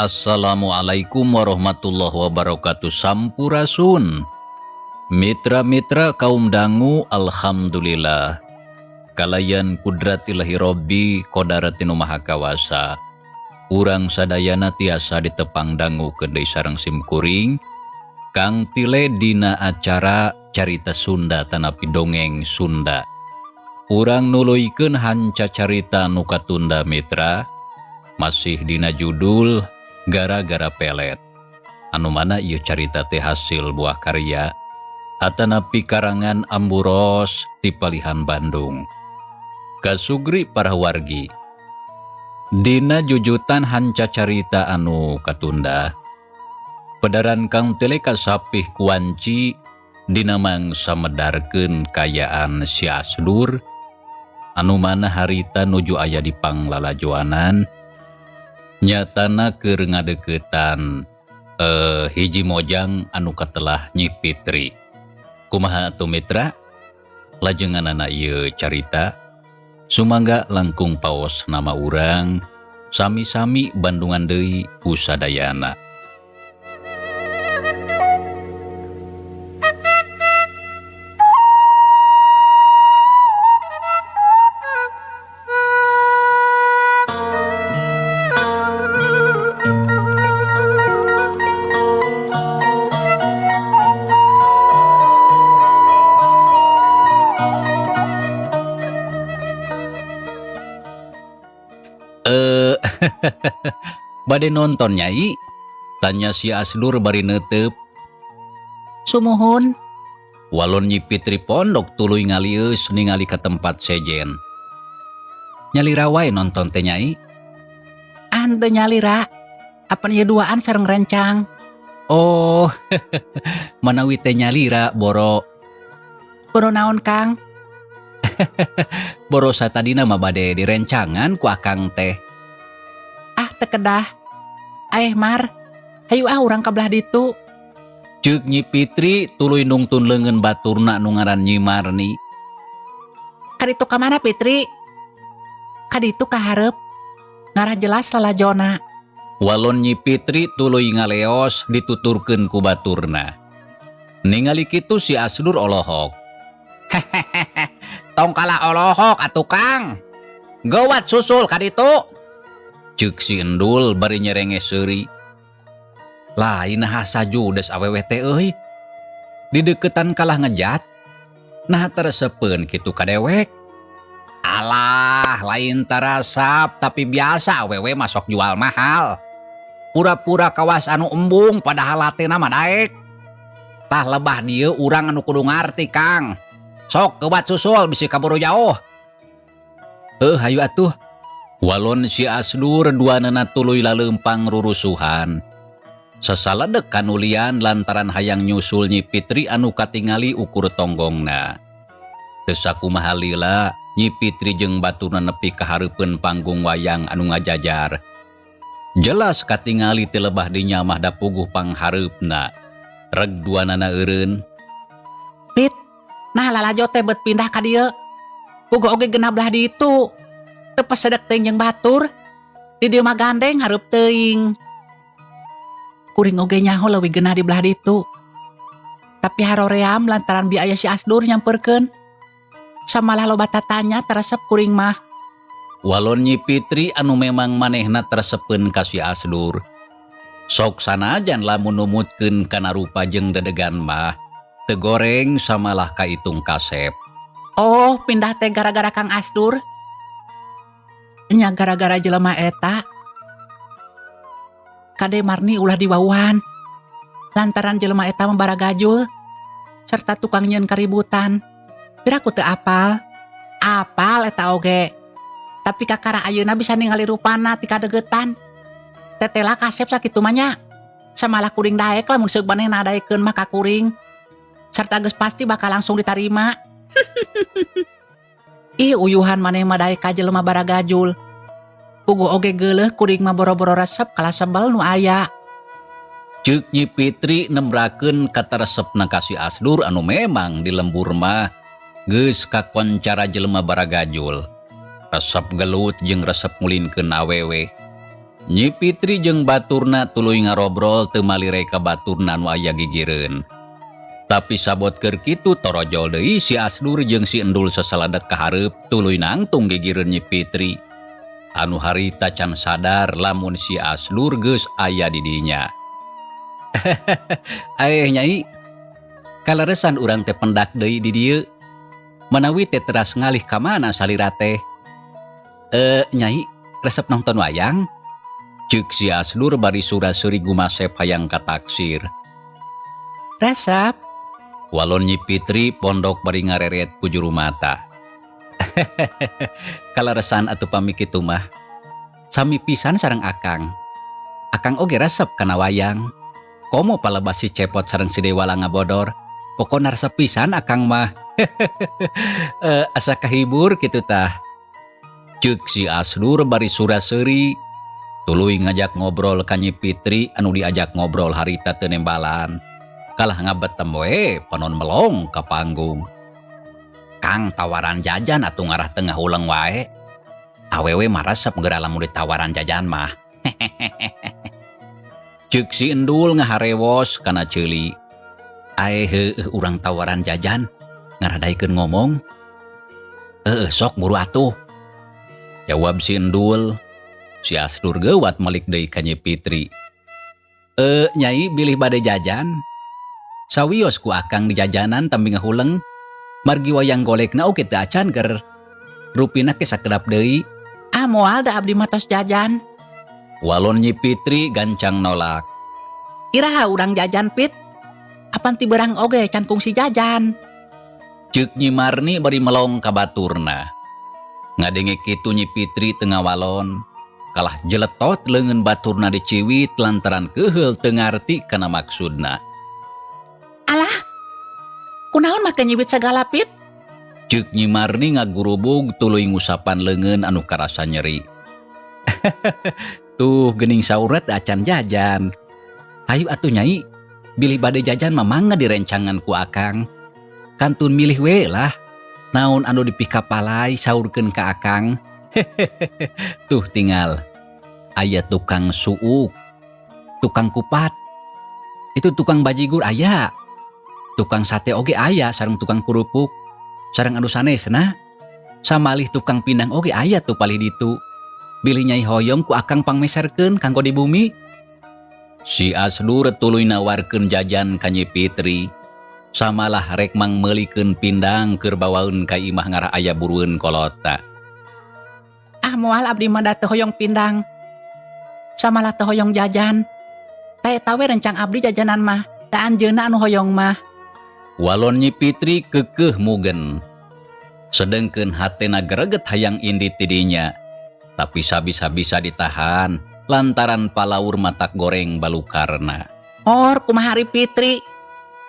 Assalamualaikum warahmatullahi wabarakatuh. Sampurasun mitra-mitra kaum dangu. Alhamdulillah, kalayan kudratillahi Robbi kodaratin Maha Kawasa, urang sadayana tiasa ditepang dangu deui sareng simkuring Kang Tile dina acara Carita Sunda tanapi Dongeng Sunda. Urang nuluykeun hanca carita nu katunda, mitra, masih dina judul Gara-gara Pelet, anu mana ieu carita teh hasil buah karya atanapi karangan Amburos ti palihan Bandung. Kasugri para wargi, dina jujutan hanca carita anu katunda, pedaran Kang Tile kasapih kuanci dina mangsa medarkeun kayaan si Asdur, anu mana harita nuju aya di panglalajoanan, nyatana keur ngadeukeutan hiji mojang anu katelah Nyi Fitri. Kumaha atuh, mitra, lajenganana ieu carita? Sumangga langkung paos nama urang sami-sami bandungan deui usadayana. "Bade nonton, Nyai?" tanya si Asdur bari neuteup. "Sumuhun." Walon Nyi Fitri pondok tuluy ngalieus ningali ka tempat sejen. "Nyalira wae nonton teh, Nyai?" "Ah, teu nyalira. Apan ieu duaan sareng rencang." "Oh, manawi teh nyalira boro." "Boro naon, Kang?" "Boro satadina mah bade direncangan ku akang teh." "Ah, teu kedah. Eh, Mar, hayu ah urang ka belah ditu." Ceuk Nyi Fitri tuluy nungtun leungeun baturna nu ngaran Nyi Marni. "Ka ditu ka mana, Fitri?" "Ka ditu ka hareup. Ngarah jelas lalajona." Walon Nyi Fitri tuluy ngaleos dituturkeun ku baturna. Ningali kitu si Asdur olohok. "Tong kalah olohok atuh, Kang. Geuwat susul ka ditu." Ceuk si Endul bari nyerenge seuri. "Lain hasa judes awewe teh euy. Dideukeutan kalah ngejat. Nah, teresepeun kitu ka dewek." "Alah, lain tarasap, tapi biasa awewe mah sok jual mahal. Pura-pura kawas anu embung, padahal hatena mah daek. Tah, lebah dieu urang anu kudu ngarti, Kang. Sok keubat susul bisi kaburu jauh." "Heuh, hayu atuh." Walon si Asdur duanana tuluy laleumpang rurusuhan. Sasaledek kanulian lantaran hayang nyusul Nyi Fitri anu katingali ukur tonggongna. Teu sakumaha lila Nyi Fitri jeung baturna nepi ka hareupeun panggung wayang anu ngajajar. Jelas katingali ti lebah dinya mah da puguh panghareupna. Reg duanana eureun. "Pit, nah lalajo teh bet pindah ka dieu. Puguh oge genah belah ditu. Teu pasedek teuing jeung batur. Di dieu mah gandeng hareup teuing. Kuring oge nyaho leuwih genah di belah ditu. Tapi haroream lantaran bi aya si Asdur nyamperkeun. Samalah loba tatanya, taresep kuring mah." Walon Nyi Fitri anu memang manehna teu resepeun ka si Asdur. Sok sanajan lamun numutkeun kana rupa jeung dedegan mah teu goreng samalah kaitung kasep. Oh, pindah teh gara-gara Kang Asdur? Nya, gara-gara jelema eta. Kade, Marni, ulah diwauhan. Lantaran jelema eta mah baragajul serta tukang nyieun kaributan. Piraku teu apal. Apal eta oge. Tapi kakara ayeuna bisa ningali rupana ti kadegetan. Tetela kasep sakitu mah nya. Samalah kuring daek lamun seuk manehna daekeun mah ka kuring. Serta geus pasti bakal langsung ditarima. Ih, uyuhan maneh mah daek ka jelema baragajul. Puguh oge geuleuh kuring mah boro-boro resep, kalah sebel nu aya. Ceuk Nyi Fitri nembrakeun kataresepna ka si Asdur anu memang di lembur mah geus kakoncara jelema baragajul. Resep gelut jeung resep ngulinkeun awewe. Nyi Fitri jeung baturna tuluy ngarobrol teu malire ka baturna anu aya gigireun. Tapi sabot keur kitu, torojol deui si Asdur jeung si Endul sasaladek ka hareup, tuluy nangtung gigireun Nyi Fitri. Anu harita can sadar lamun si Asdur geus aya di dinya. "Aeh, Nyai, kaleresan urang teh pendak deui di dieu. Manawi teh teras ngalih ka mana salira teh? Eh, Nyai, resep nonton wayang?" Ceuk si Asdur bari sura-suri gumasep hayang kataksir. "Resep." Walon Nyi Fitri pondok bari ngareret ku juru mata. "Kaleresan atuh pami kitu mah. Sami pisan sareng Akang. Akang oge resep kana wayang. Komo palebah si Cepot sareng si Dewala ngabodor. Pokona resep pisan Akang mah. Eh, asa kahibur kitu tah." Ceuk si Asdur bari sura-seuri tuluy ngajak ngobrol ka Nyi Fitri anu diajak ngobrol harita teu nembalan. Kalah ngabetem we panon melong ka panggung. "Kang, tawaran jajan atuh, ngarah teu ngahuleng wae. Awewe mah resep geura lamun ditawaran jajan mah." Ceuk si Endul ngaharewos kana ceuli. "Ae heueuh, urang tawaran jajan ngarah daekeun ngomong. Heueuh, sok buru atuh." Jawab si Endul. Si Asdur geuwat malik deui ka Nyi Fitri. "Eh, Nyai, bilih bade jajan. Sawios ku Akang di jajanan tambi ngahuleng. Margi wayang golekna oge teu acan ger. Rupina ke sakedap deui." "Ah, moal, da abdi mah tos jajan." Walon Nyi Fitri gancang nolak. "Iraha urang jajan, Pit? Apan ti beurang oge can kungsi jajan." Ceuk Nyi Marni bari melong ka baturna. Ngadenge kitu, Nyi Fitri teu ngawalon. Kalah jeletot leungeun baturna diciwit lantaran keuheul teu ngarti kana maksudna. "Alah, kunaon make nyiwit sagala, Pit?" Ceuk Nyi Marni ngagurubug tuluy ngusapan leungeun anu karasa nyeri. "Tuh geuning, saurat acan jajan. Hayu atuh, Nyai, bilih bade jajan mah mangga direncangan ku Akang. Kantun milih we lah. Naon anu dipikapalay, saurkeun ka Akang. Tuh tinggal. Aya tukang suuk, tukang kupat, itu tukang bajigur aya. Tukang sate oge aya sareng tukang kerupuk. Sareng anu sanesna. Samalih tukang pindang oge aya tuh palih ditu. Bilih Nyai hoyong, ku Akang pangmeserkeun kanggo di bumi." Si Asdur tuluy nawarkeun jajan ka Nyi Fitri. Samalah rek mangmeulikeun pindang keur bawaeun ka imah ngarah aya burueun kolotna. "Ah, moal, abdi mah da teu hoyong pindang. Samalah teu hoyong jajan. Ta eta we rencang abdi jajanan mah, da anjeunna anu hoyong mah." Walon Nyi Fitri keukeuh mugen. Sedengkeun hatena greget hayang indit ti dinya. Tapi sabisa-bisa ditahan lantaran palaur matak goreng balukarna. "Or kumaha ari Fitri?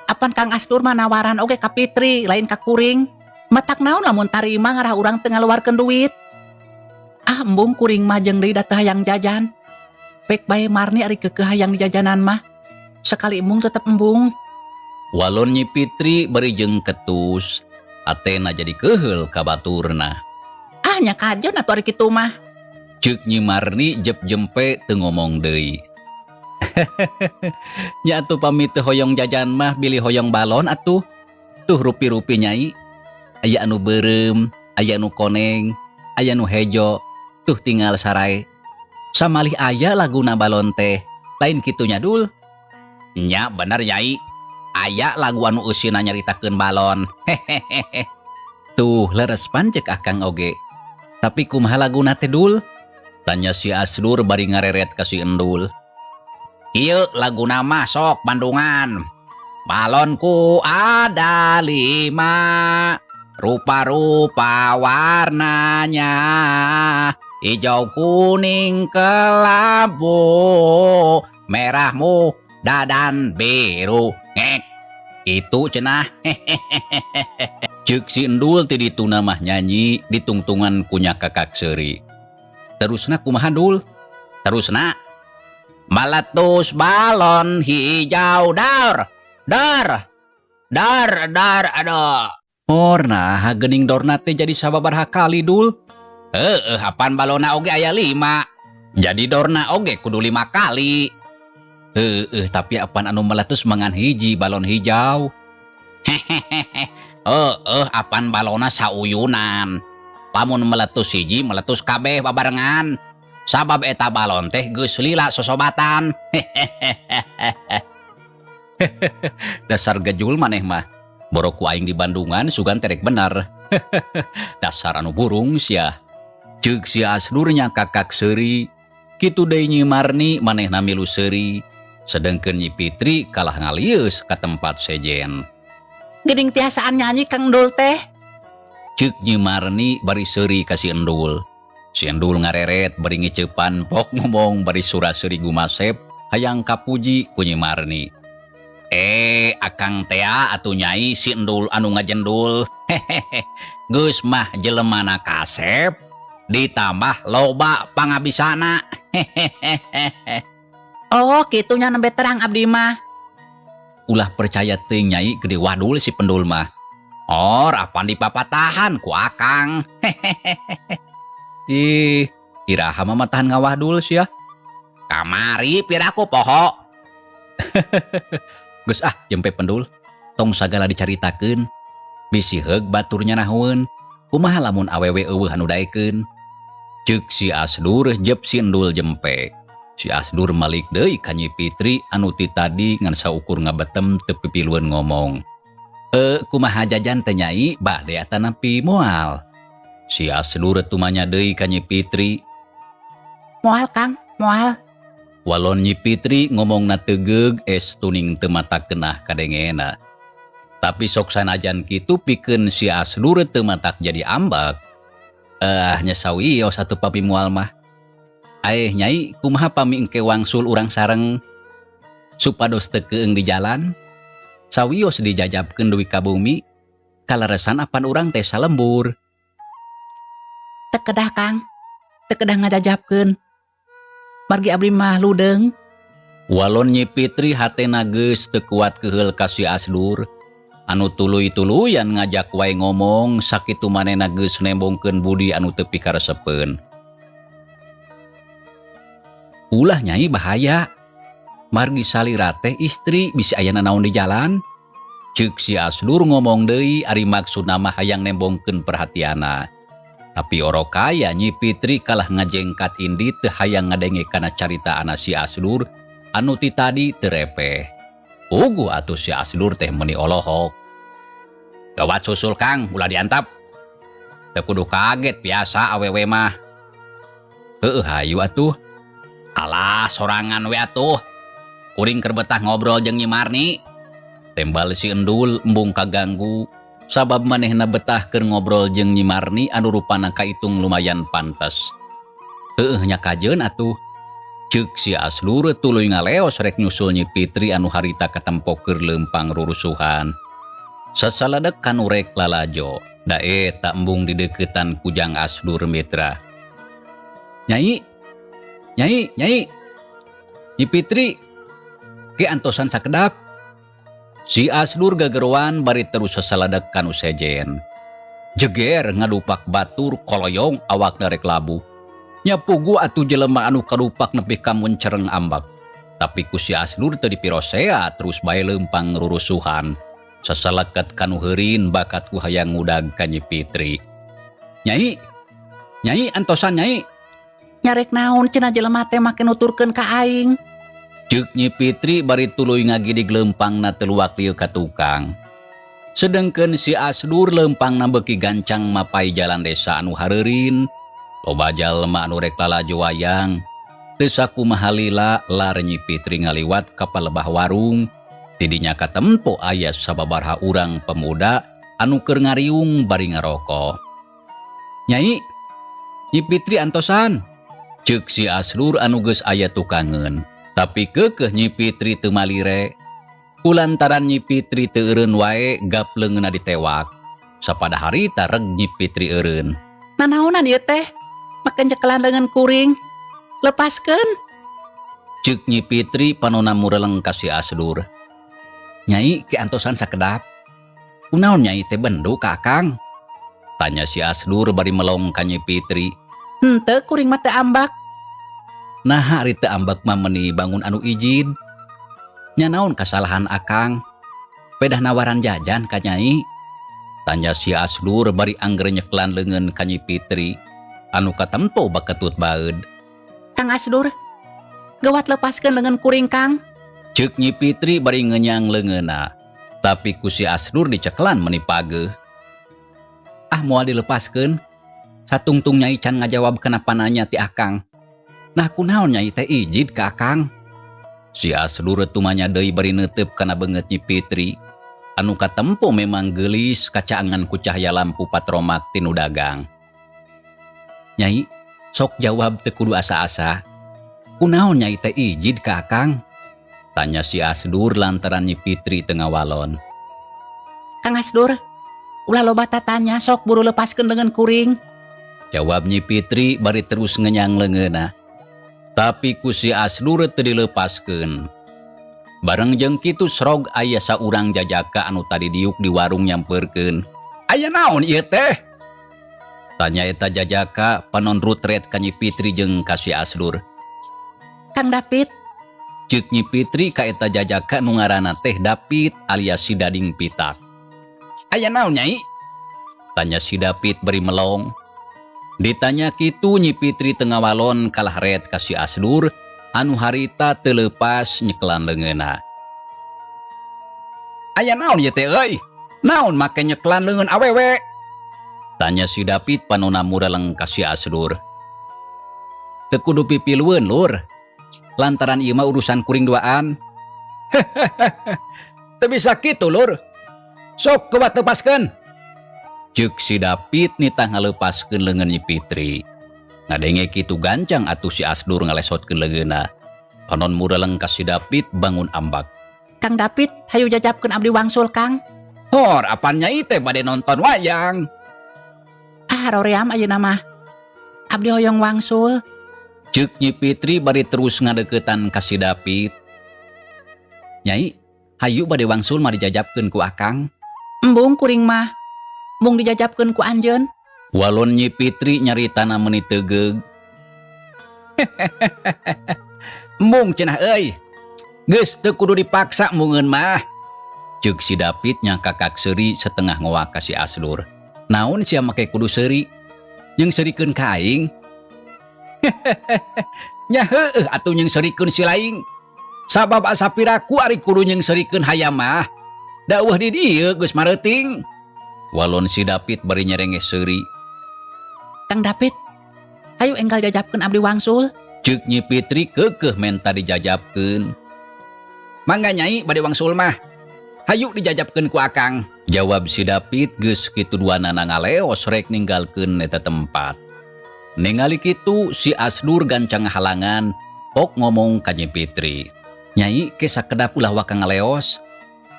Apan Kang Asdur mah nawaran oge ka Fitri, lain ka kuring. Matak naon lamun tarima, ngarah urang teu ngaluarkeun duit. Ah, embung kuring mah, jeung deui da teu hayang jajan. Pek bae, Marni, ari keukeuh hayang di jajanan mah. Sekali embung tetep embung." Walon Nyi Fitri bari jeung ketus, atena jadi keuheul ka baturna. "Ah, nya kajeun atuh ari kitu mah." Ceuk Nyi Marni jep jempe teu ngomong deui. "Nya atuh pami teu hoyong jajan mah, bilih hoyong balon atuh. Tuh rupi-rupi, Nyai. Aya anu beureum, aya anu koneng, aya anu hejo. Tuh tinggal sarae. Samalih aya laguna balon teh. Lain kitu nya, Dul? Nya bener, Nyai. Aya lagu anu eusina nyaritakeun balon. Hehehe. Tuh leres pan cek akang oge. Tapi kumaha laguna teh, Dul? Tanya si Asdur bari ngareret ka si Endul. Ieu laguna mah, sok Bandungan. Balonku ada 5, rupa-rupa warnanya, hijau, kuning, kelabu, merah muda dan biru. Ngek, itu cenah. Cek si Endul ti dituna mah nyanyi ditungtungan ku nyakakak seuri. Terusna kumaha, Dul? Terusna meletus balon hijau, dar dar dar dar, aduh. Or, nah gening dorna teh jadi sababaraha kali, Dul? Heeh, apan balona oge aya 5. Jadi dorna oge kudu 5 kali. Heeh, tapi apan anu meletus mangan hiji balon hijau. Hehehe. Heeh, apan balona sauyunan. Lamun meletus hiji, meletus kabeh babarengan. Sabab eta balon teh geus lila sosobatan. Hehehe. Dasar gejul maneh mah. Boro ku aing di Bandungan sugan terek bener. Dasar anu burung sia. Ceuk si Asdur nyakakak seuri. Kitu deui Nyi Marni, manehna milu seuri. Sedengkeun Nyi Fitri kalah ngalieus ka tempat sejen. Geuning tiasaan nyanyi Kang Endul teh. Ceuk Nyi Marni bari seuri ka si Endul. Si Endul ngareret bari ngiceupan pok ngomong bari sura-seuri gumasep hayang kapuji ku Nyi Marni. Eh, akang tea atuh, Nyai, si Endul anu ngajendul. Hehehe. Geus mah jelemana kasep ditambah loba pangabisana. Hehehe. Oh, kitu nya, nembe terang abdi mah. Ulah percaya teuing, Nyai, gede wadul si Pendul mah. Or, apan dipapatahan ku akang. Hehehe. Ih, iraha mah matahan ngawadul sia? Kamari piraku poho. Geus ah, jempe Pendul. Tong sagala dicaritakeun. Bisi heug batur nyanahoeun. Kumaha lamun awewe euweuh anu daekeun? Ceuk si Asdur jep si Endul jempe. Si Asdur malik deui ka Nyi Fitri anu ti tadi ngan saukur ngabetem teu pipilueun ngomong. E, kumaha jajan teh, Nyai, bade atanapi moal? Si Asdur tumanya deui ka Nyi Fitri. Moal, Kang, moal. Walon Nyi Fitri ngomongna tegeug es tuning teu matak keunah kadengena. Tapi sok sanajan kitu pikeun si Asdur teu matak jadi ambek. Eh, nya sawios atuh pami moal mah. Aeh, Nyai, kumaha pami engke wangsul urang sareng supados teu keung di jalan? Sawios dijajabkeun dugi ka bumi, kaleresan apan urang teh salembur. Teu kedah, Kang. Teu kedah ngajajabkeun. Margi abdi mah ludeung. Walon Nyi Fitri hatena geus teu kuat keheul ka si Asdur anu tuluy-tuluyan ngajak wae ngomong sakitu manehna geus nembongkeun budi anu teu pikaresepeun. Ulah, Nyai, bahaya. Margi salira teh istri, bisi aya nanaon di jalan. Ceuk si Asdur ngomong deui ari maksudna mah hayang nembongkeun perhatianna. Tapi orokaya Nyi Fitri kalah ngajengkat indi teu hayang ngadenge kana carita si Asdur anu ti tadi teu repeh. Puguh atuh si Asdur teh meuni olohok. Gawat susul, Kang, ulah diantap. Teu kudu kaget, biasa awewe mah. Heueuh, hayu atuh. Alah, sorangan we atuh. Kuring keur betah ngobrol jeung Nyi Marni. Tembal si Endul embung kaganggu sabab manehna betah keur ngobrol jeung Nyi Marni anu rupana kaitung lumayan pantes. Heueuh nya, kajeun atuh. Ceuk si Asdur tuluy ngaleos rek nyusul Nyi Fitri anu harita katempo keur leumpang rurusuhan. Sasaladek kanu rek lalajo, da eta embung dideukeutan ku Jang Asdur, mitra. Nyai, Nyai, Nyai, Nyi Fitri, ke antosan sakedap. Si Asdur gageroan bari terus sasaladek kanu sejen. Jeger ngadupak batur koloyong awakna rek labuh. Nya puguh atuh jelema anu kadupak nepi ka muncereng ambak. Tapi ku si Asdur teu dipirosea, terus bae leumpang rurusuhan. Sasalaket kanu heurin bakat ku hayang ngudag ka Nyi Fitri. Nyai, Nyai, antosan, Nyai. Nya rek naon cenah jelema teh make nuturkeun ka aing. Ceuk Nyi Fitri bari tuluy ngagidig leumpangna teu luak lieu ka tukang. Sedengkeun si Asdur leumpangna beuki gancang mapai jalan desa anu hareurin. Loba jalma anu rek lalajo wayang. Teu sakumaha lila lar Nyi Fitri ngaliwat ka palebah warung. Tidinya katempo aya sababaraha urang pemuda anu keur ngariung bari ngaroko. "Nyai, Nyi Fitri antosan," ceuk si Asdur anu geus aya tukangeun. Tapi keukeuh Nyi Fitri teu malire. Kulantaran Nyi Fitri teu eureun wae, gap leungeunna ditewak. Sapada harita reg Nyi Fitri eureun. Nanaonan ieu teh? Make nyekelan leungeun kuring. Lepaskeun. Ceuk Nyi Fitri panonna mureleng ka si Asdur. "Nyai, ke antosan sakedap. Kunaon Nyai teh bendu ka Akang?" tanya si Asdur bari melong ka Nyi Fitri. Henteu, kuring mah teu ambak. Naha ari teu ambek mah meuni bangun anu ijid? Nya naon kasalahan Akang? Pedah nawaran jajan ka Nyai? Tanya si Asdur bari angger nyeklan leungeun ka Nyi Fitri anu katempo baketut baeud. Kang Asdur, gawat lepaskeun leungeun kuring, Kang. Ceuk Nyi Fitri bari ngenyang leungeunna. Tapi ku si Asdur dicekelan meuni pageuh. "Ah, moal dilepaskeun. Satungtung Nyai can ngajawab kenapa nanya ti Akang. Nah, kunaon Nyai teh ijid ka Akang?" Si Asdur tumanya deui bari neuteup kana beungeut Nyi Fitri anu katempo memang geulis kacaangan ku cahaya lampu patromak ti nu dagang. "Nyai, sok jawab, teu kudu asa-asa. Kunaon Nyai teh ijid ka Akang?" tanya si Asdur lantaran Nyi Fitri teu ngawalon. Kang Asdur, ulah loba tatanya, sok buru lepaskeun leungeun kuring. Jawab Nyi Fitri bari terus ngenyang leungeunna. Tapi ku si Asdur teu dilepaskeun. Bareng jeung kitu srog aya saurang jajaka anu tadi diuk di warung nyamperkeun. "Aya naon ieu teh?" tanya eta jajaka panon rutret ka Nyi Fitri jeung ka si Asdur. Kang David. Ceuk Nyi Fitri ka eta jajaka nu ngaranna teh David alias si Dading Pitak. "Aya naon, Nyai?" tanya si David bari melong. Ditanya kitu Nyi Fitri teu ngawalon, kalah ret ka si Asdur anu harita teu leupas nyekelan leungeunna. "Aya naon ieu teh euy? Naon make nyekelan leungeun awewe?" tanya si David panonna mureleng ka si Asdur. "Teu kudu pipilueun, Lur. Lantaran ieu mah urusan kuring duaan." "Teu bisa kitu, Lur. Sok kuat lepaskeun." Ceuk si David nitah ngalepaskeun leungeun Nyi Fitri. Ngadenge kitu gancang atuh si Asdur ngalesotkeun leungeunna. Panon mureleng ka si David bangun ambak. Kang David, hayu jajabkeun abdi wangsul, Kang. "Hor, apan Nyai teh bade nonton wayang?" Ah, roream ayeuna mah. Abdi hoyong wangsul. Ceuk Nyi Fitri bari terus ngadeukeutan ka si David. "Nyai, hayu bade wangsul mah dijajabkeun ku Akang." Embung kuring mah. Embung dijajabkeun ku anjeun. Walon Nyi Fitri nyaritana meuni teugeug. "Embung cenah euy. Geus, teu kudu dipaksa embungeun mah." Ceuk si David nyangkakak seuri setengah ngoak ka si Asdur. "Naon sia make kudu seuri? Nyeungseurikeun ka aing?" "Nya heueuh atuh, nyeungseurikeun si laing. Sabab asa piraku ari kudu nyeungseurikeun hayam mah. Da euweuh di dieu geus mareuting." Walon si David bari nyerenges seuri. Kang David, hayu enggal jajabkeun abdi wangsul. Ceuk Nyi Fitri keukeuh menta dijajabkeun. "Mangga, Nyai, bade wangsul mah. Hayu dijajabkeun ku Akang." Jawab si David. Geus kitu duanana ngaleos rek ninggalkeun eta tempat. Ningali kitu si Asdur gancang halangan, pok ngomong ka Nyi Fitri. "Nyai, ke sakedap, ulah waka ngaleos."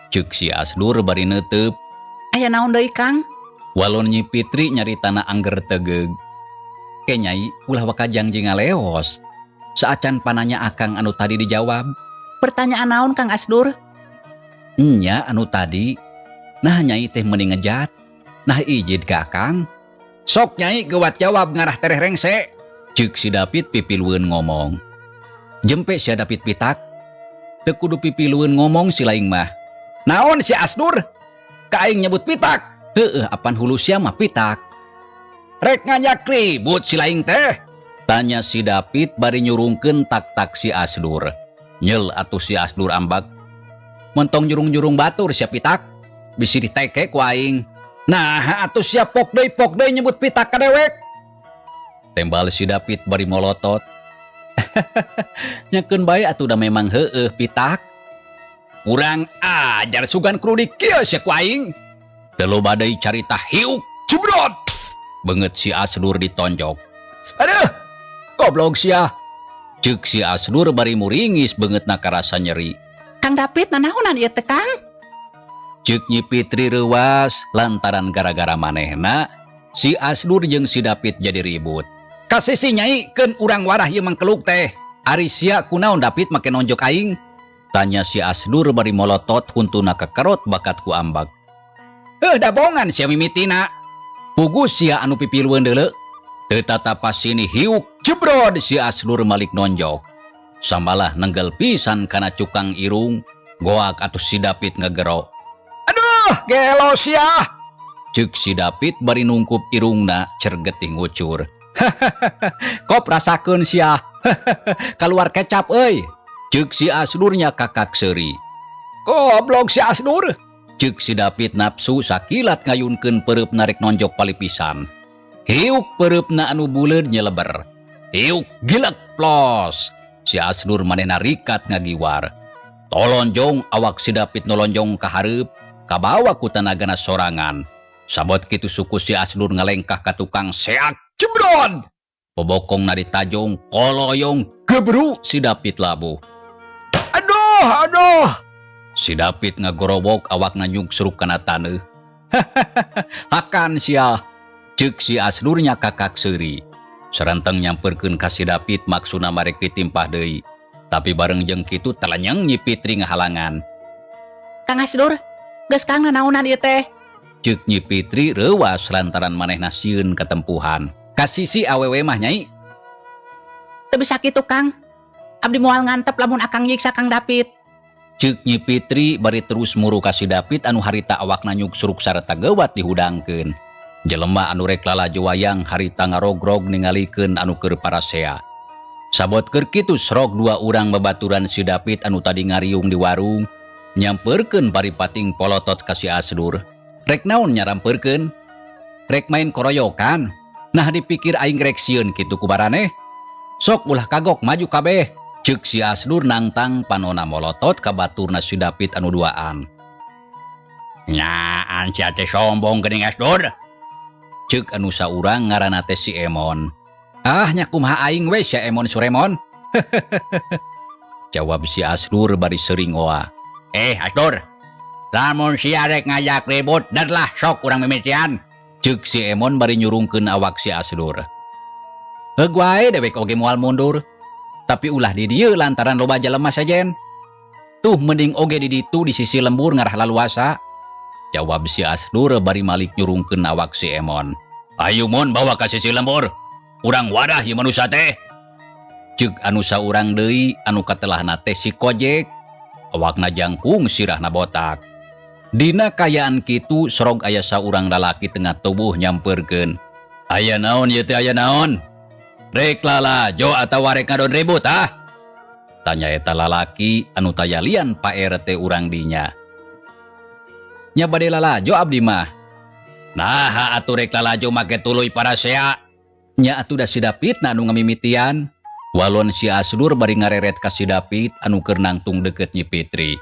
Ceuk si Asdur bari neuteup. Aya naon deui, Kang? Walon Nyi Fitri nyaritana angger tegeug. "Ke, Nyai, ulah waka jangji ngaleos. Saacan pananya Akang anu tadi dijawab." Pertanyaan naon, Kang Asdur? "Nya anu tadi. Nah, Nyai teh meuni ngejat. Nah, ijid ka Akang. Sok, Nyai, geuwat jawab, ngarah tereh rengse." Ceuk si David pipilueun ngomong. "Jempe sia, David pitak. Teu kudu pipilueun ngomong si laing mah." "Naon si Asdur? Ka aing nyebut pitak?" "Heueuh, apan hulu sia mah pitak. Rek ngajak ribut si laing teh." Tanya si David bari nyurungkeun tak-tak si Asdur. Nyel atuh si Asdur ambak. Mentong nyurung-nyurung batur sia, pitak. Bisi diteke ku aing. Nah, atuh sia pok deui nyebut pitak ka dewek. Tembal si David bari molotot. Nya keun bae atuh, da memang heueuh pitak. Kurang ajar, sugan krudik kieu sia ku aing. Teu loba deui carita, hiuk jebrot. Beungeut si Asdur ditonjok. Aduh, goblok sia. Ceuk si Asdur bari muringis beungeutna karasa nyeri. Kang David, nanaonan ieu teh, Kang? Ceuk Nyi Fitri reuwas lantaran gara-gara manehna si Asdur jeung si David jadi ribut. Kasih Nyai, keun urang warah ieu mangkeluk teh. Ari sia kunaon, David, make nonjok aing? Tanya si Asdur bari molotot huntuna kekerot bakat ku ambak. Heuh, dabongan sia mimitina. Puguh sia anu pipilueun deuleu. Teu tatapas sini, hiuk jebrod si Asdur malik nonjok. Sambalah nenggel pisan kana cukang irung, goak atuh si David ngegero. Aduh, gelo sia. Ceuk si David bari nungkup irungna cergetih ngucur. Kop rasakeun sia. Keluar kecap euy. Ceuk si Asdurnya kakak seuri. Goblok si Asdur. Ceuk si David nafsu sakilat ngayunkeun pereup narik nonjok palipisan. Hiuk pereupna anu buleud nyeleber. Hiuk gilek plos. Si Asdur manehna rikat ngagiwar. Tolonjong awak si David nolonjong ka hareup, kabawa ku tanagana sorangan. Sabot kitu suku si Asdur ngalengkah ka tukang, seak jebrod. Pobokongna ditajong, koloyong, gebru si David labuh. Aduh, aduh. Si David ngagorowok, awakna nyungsruk kana taneuh. Hakan sia. Ceuk si Asdurnya kakak seuri. Serenteng nyamperkeun ka si David, maksudna marek ditimpah deui. Tapi bareng jeung kitu telenyeng Nyi Fitri ngahalangan. Kang Asdur, geus Kang, nanaonan ieu teh? Ceuk Nyi Fitri reuwas lantaran manehna sieun ketempuhan. Kasisi awewe mah, Nyai. Teu bisa kitu, Kang. Abdi moal ngantep lamun Akang nyiksa Kang David. Ceuk Nyi Fitri bari terus muru ka si David anu harita awakna nyungsuruk sarta geuwat dihudangkeun. Jelema anu rek lalajo wayang harita ngarogrog ningalikeun anu keur parasea. Sabot keur kitu serog dua urang babaturan si David anu tadi ngariung di warung nyamperkeun bari pating polotot ka si Asdur. Rek naon nyaramperkeun? Rek main koroyokan? Nah, dipikir aing rek sieun kitu ku baraneh? Sok ulah kagok, maju kabeh. Ceuk si Asdur nangtang, panona molotot ka baturna si David anu duaan. Nyaan sia teh sombong geuning, Asdur. Ceuk anu saurang ngaranna teh si Emon. Ah, nya kumaha aing we sia, Emon Suremon. Jawab si Asdur bari sering ngoa. Eh, Asdur. Lamun sia rek ngajak ribut, dan lah sok urang mimitian. Ceuk si Emon bari nyurungkeun awak si Asdur. Heug wae, dewek oge moal mundur. Tapi ulah di dieu lantaran loba jelema sejen. Tuh, mending oge di ditu di sisi lembur ngarah laluasa. Jawab si Asdur bari malik nyurungkeun awak si Emon. Ayo Mon, bawa ka sisi lembur. Urang wadah ieu manusia teh. Ceuk anu saurang deui anu katelahna teh si Kojek. Awakna jangkung, sirahna botak. Dina kayaan kitu sorog aya saurang lalaki tengah tubuh nyamperkeun. Aya naon ieu teh, aya naon? Rek lalajo atawa rek ngadon ribut, ah? Tanya eta lalaki anu tayalian Pak RT urang dinya. Nya bade lalajo abdi mah. Nah, atuh rek lalajo make tuluy parasea. Nya atuh da si David na anu ngamimitian. Walon si Asdur bari ngareret ka si David anu keur nangtung deket Nyi Fitri.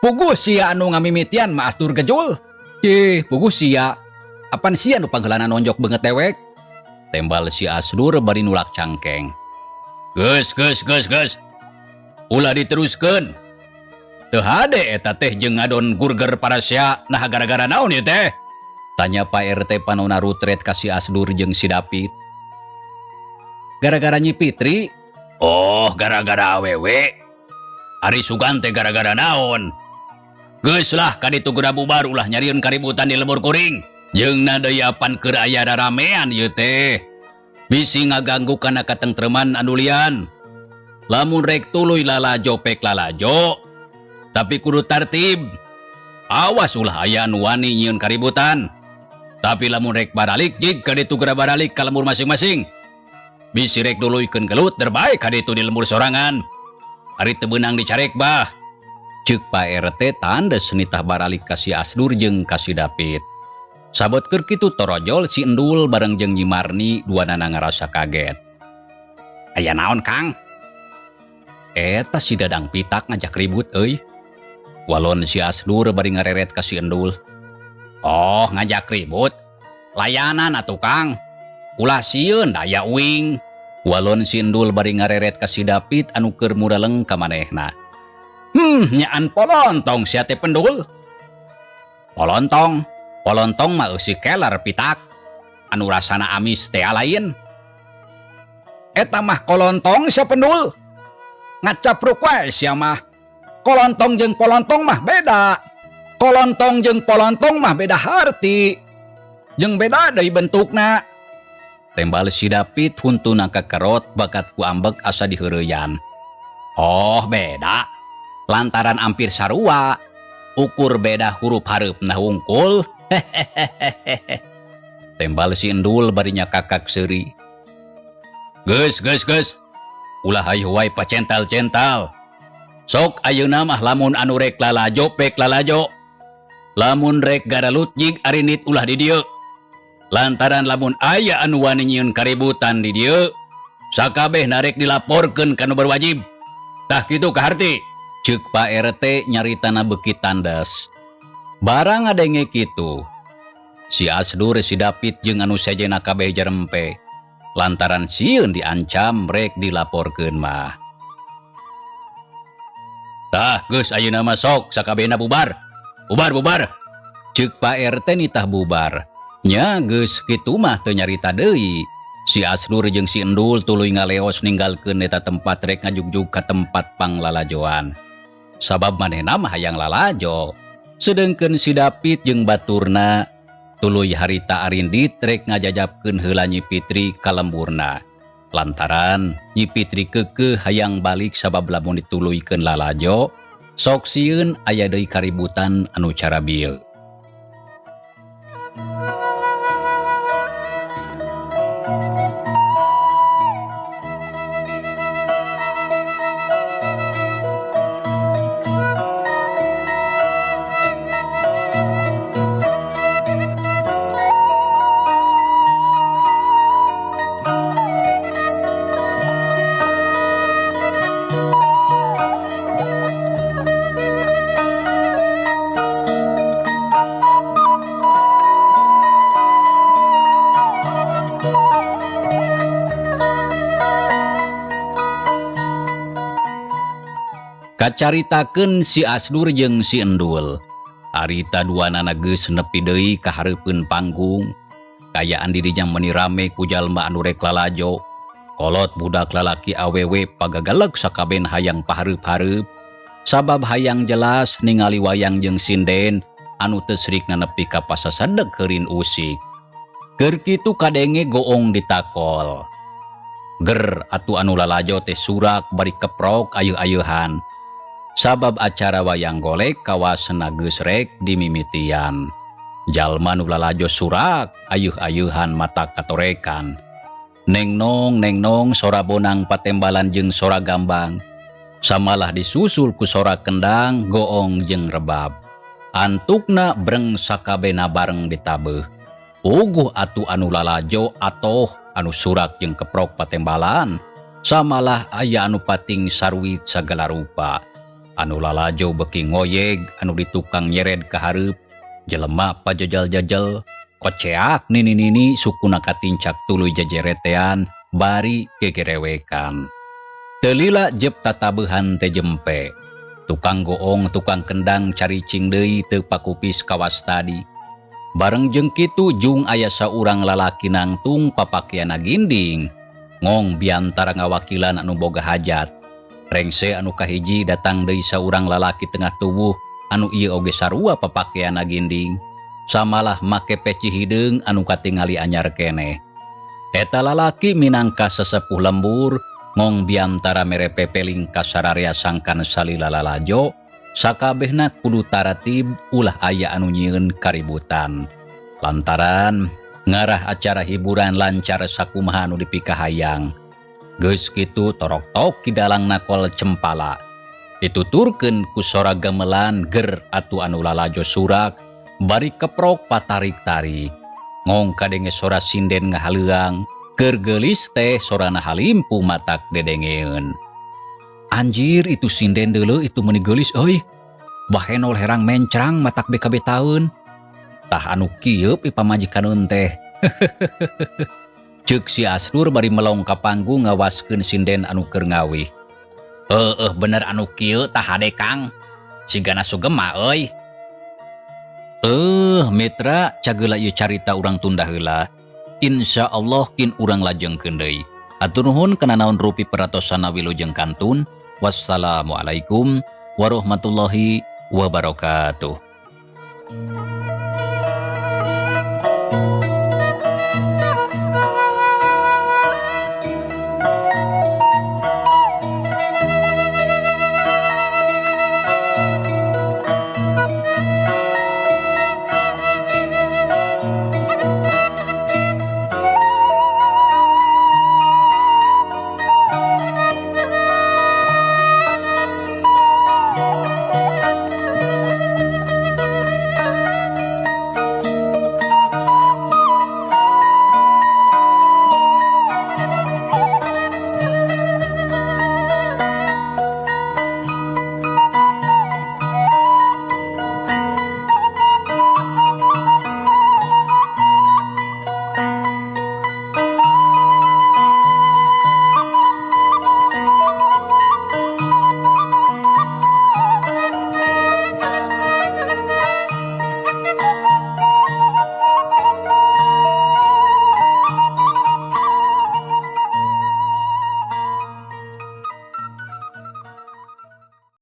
Puguh sia anu ngamimitian mah, Asdur gejul. Ih, puguh sia. Apan sia nu pangheulana nonjok beungeut dewek? Tembal si Asdur bari nulak cangkeng. Geus, geus, geus, geus. Ulah diteruskeun. Teu hade eta teh jeung ngadon gurger parasea, nah gara-gara naon ieu teh? Tanya Pak RT panona rutret ka si Asdur jeung si David. Gara-gara Nyi Fitri. Oh, gara-gara awewe. Ari sugan teh gara-gara naon? Geus lah, kaditu geura bubar, ulah nyarieun kaributan di lembur kuring. Jeung na deui apan keur aya raramean ieu teh. Bisi ngaganggu kana katengtreman anu lian. Lamun rek tuluy lalajo, pek lalajo. Tapi kudu tartib. Awas ulah aya anu wani nyieun kaributan. Tapi lamun rek baralik, jig kaditu geura baralik ka lembur masing-masing. Bisi rek nuluykeun gelut der bae ka ditu di lembur sorangan. Ari teu beunang dicarek bah. Ceuk Pak RT tandes nitah baralik ka si Asdur jeung ka si Dapit. Sabot keur kitu torojol si Endul bareng jeung Nyi Marni duanana ngarasa kaget. Aya naon Kang? Eta si Dadang Pitak ngajak ribut euy. Walon si Asdur bari ngareret ka si Endul. Oh, ngajak ribut. Layanan atuh Kang. Ulah sieun da aya uing. Walon si Endul bari ngareret ka si Dapit anu keur muraleng ka manehna. Nyaan polontong sia teh Pendul. Polontong, polontong mah eusi keler pitak. Anu rasana amis teh lain. Eta mah kolontong sia Pendul. Ngacapruk wae sia mah. Kolontong jeung polontong mah beda. Kolontong jeung polontong mah beda harti. Jeung beda deui bentukna. Tembal si Dapit huntuna kakerot bakat ku ambek asa diheureyan. Oh, beda. Lantaran ampir sarua. Ukur beda huruf hareupna hungkul. Hehehehe. Tembal si Endul bari nyakakak seuri. Geus, geus, geus. Ulah hayu wae pacental-cental. Sok ayeuna mah lamun anu rek lalajo pek lalajo. Lamun rek garalut nyig arinit ulah di dieu. Lantaran lamun aya anu wani nyieun kaributan di dieu, sakabeh narek dilaporkeun ka nu berwajib. Tah kitu kaharti. Ceuk Pak RT nyaritana beuki tandas. Barang ngadenge kitu, si Asdur, si Dapit jeung anu sejenna kabeh jarempe. Lantaran sieun diancam rek dilaporkeun mah. Tah geus ayeuna mah sok sakabehna bubar. Bubar bubar. Ceuk Pak RT nitah bubar. Nya geus kitu mah teu nyarita deui. Si Asdur jeung si Endul tuluy ngaleos ninggalkeun eta tempat rek ngajugjug ka tempat panglalajoan. Sabab manehna mah hayang lalajo. Sedengkeun si Dapit jeung baturna tuluy harita arindit rek ngajajabkeun heula Nyi Fitri ka lemburna. Lantaran Nyi Fitri keukeuh hayang balik sabab lamun dituluykeun lalajo, sok sieun aya deui kaributan anu cara bieu. Kacaritakeun si Asdur jeung si Endul. Harita duanana geus nepi deui ka hareupeun panggung. Kayaan di dinya meuni rame ku jalma anu rek lalajo. Kolot budak lalaki awewe pagagalek sakaben hayang pahareup-hareup. Sabab hayang jelas ningali wayang jeung sinden anu teu srikna nepi ka pasasadeg heurin usik. Keur kitu kadenge goong ditakol. Ger atuh anu lalajo teh surak bari keprok ayeuh-ayeuhan. Sabab acara wayang golek kawasna geus rek dimimitian. Jalma nu lalajo surak ayeuh-ayeuhan mata katorekan. Neng nong neng nong sora bonang patembalan jeung sora gambang. Samalah disusul ku sora kendang goong jeung rebab. Antukna breng sakabehna bareng ditabeuh. Puguh atuh anu lalajo atoh anu surak jeung keprok patembalan. Samalah aya anu pating sarwit sagala rupa. Anu lalajo beki ngoyeg, anu di tukang nyered ka hareup, jelema pajajal-jajal, koceak nini-nini sukuna katincak tuluy jejeretean bari gegerewekan. Telila jep tatabehan teh jempe. Tukang goong, tukang kendang caricing deui teu pakupis kawas tadi. Bareng jeung kitu jung aya saurang lalaki nangtung papakiana ginding, ngong biantara ngawakilan anu boga hajat. Rengse anu kahiji datang deui saurang lalaki tengah tubuh anu ieu oge sarua papakiana ginding, samalah make peci hideung anu katingali anyar keneh. Eta lalaki minangka sesepuh lembur, ngong biantara mere pepeling ka sararea sangkan salila lalajo, sakabehna kudu taratib ulah aya anu nyieun kaributan. Lantaran ngarah acara hiburan lancar sakumaha anu dipikahayang. Geus kitu torok-tok ki dalang nakol cempala. Dituturkeun ku sora gamelan ger atuh anu lalajo surak bari keprok patarik-tarik. Ngong kadenge sora sinden ngahaleuang, keur geulis teh sorana halimpu matak dedengeun. Anjir itu sinden deuleu itu meuni geulis euy. Bahenol herang mencrang matak BKB taun. Tah anu kieu pi pamajikaneun teh. Ceuk si Asrur bari melong ka panggung ngawaskeun sinden anu keur ngawih. Heueuh bener anu kieu tah hade Kang. Sigana sugema euy. Mitra cageula ieu carita urang tunda heula. Insya Allah kin urang lajengkeun deui. Hatur nuhun kana naon rupi perhatosana wilujeng kantun. Wassalamualaikum warahmatullahi wabarakatuh.